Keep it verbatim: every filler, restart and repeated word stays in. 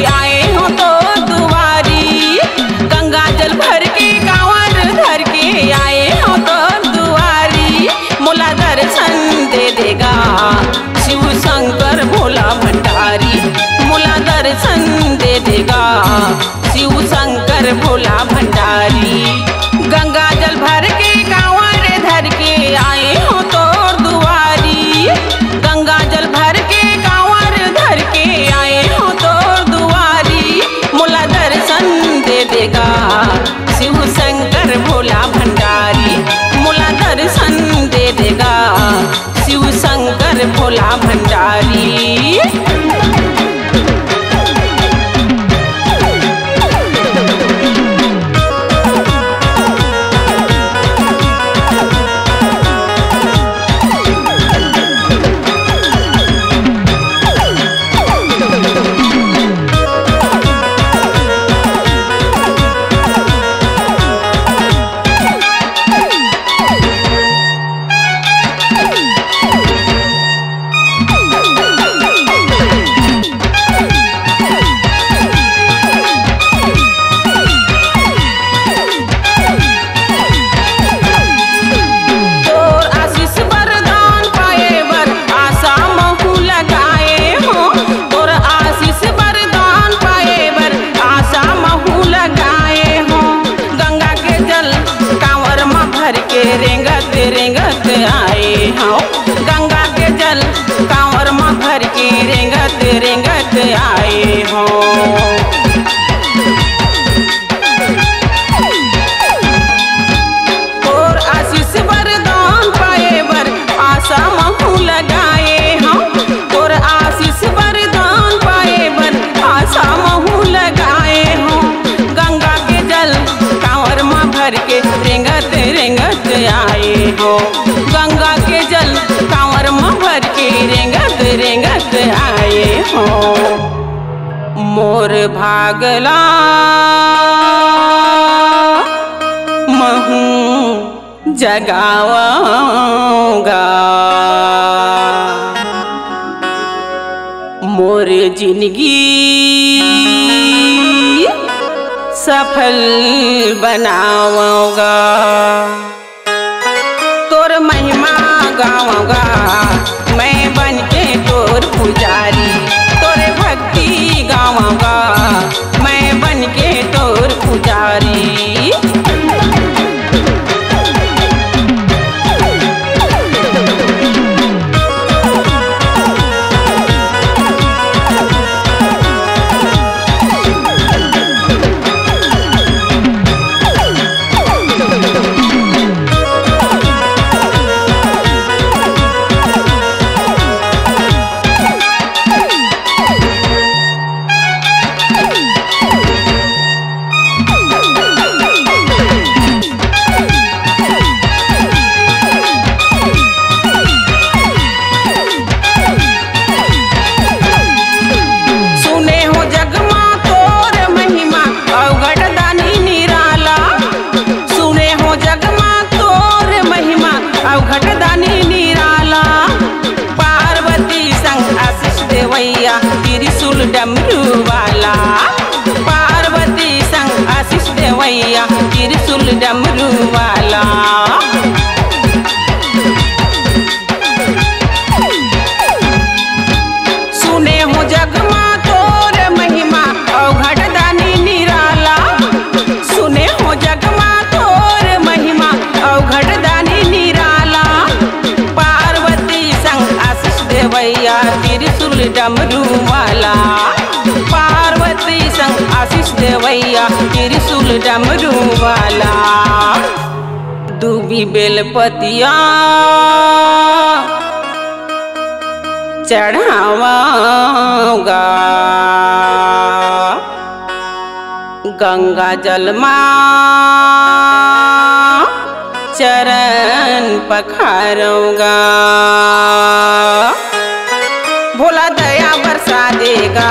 आए हो तो दुआरी, गंगा जल भर के कांवर धर के आए हो तो दुआरी, मोला दर्शन दे देगा शिव शंकर भोला भंडारी, मोला दर्शन दे देगा शिव शंकर भोला भंडारी। गंगा जल भर के कांवर धर के आए हो तोर दुआरी, गंगा जल भर के कांवर धर के आए हो तोर दुआरी, मोला दर्शन दे देगा शिव शंकर भोला भंडारी, मोला दर्शन दे देगा शिव शंकर भोला भंडारी। तोर आशीष वरदान पाए बर आशा महू लगाए हो, तोर आशीष वरदान पाए बर आशा महू लगाए हो। गंगा के जल कांवर म भर के रेंगत रेंगत आए हो, गंगा के जल कांवर म भर के रेंगत रेंगत आए हो। तोर आशीष वरदान पाए बर आशा महू लगाए हो, तोर आशीष वरदान पाए बर आशा महू लगाए हो। गंगा के जल कांवर म भर के रेंगत रेंगत आए हो, गंगा के जल कांवर म भर के रेंगत रेंगत आए हो। मोर भागला महू जगावगा, मोर जिंदगी सफल बनावगा। तोर महिमा गावगा मैं बन के तोर पुजारी, तोरे भक्ति गावगा मैं बन के तोर पुजारी। सुने हो जग मा तोर महिमा, अवघट दानी निराला। सुने हो जग मा तोर महिमा, अवघट दानी निराला। पार्वती संग आशीष देवैया, त्रिशूल डमरू वाला। पार्वती संग आशीष देवैया, त्रिशूल डमरू वाला। सुने हो जग मा तोर महिमा, अवघट दानी निराला। सुने हो जग मा तोर महिमा, अवघट दानी निराला। पार्वती संग आशीष देवैया, त्रिशूल डमरू वाला। पार्वती संग आशीष देवैया, त्रिशूल डमरू वाला। दूबी बेलपतिया चढ़ावगा, गंगा जल मा चरण पखारगा। भोला दया बरसा देगा,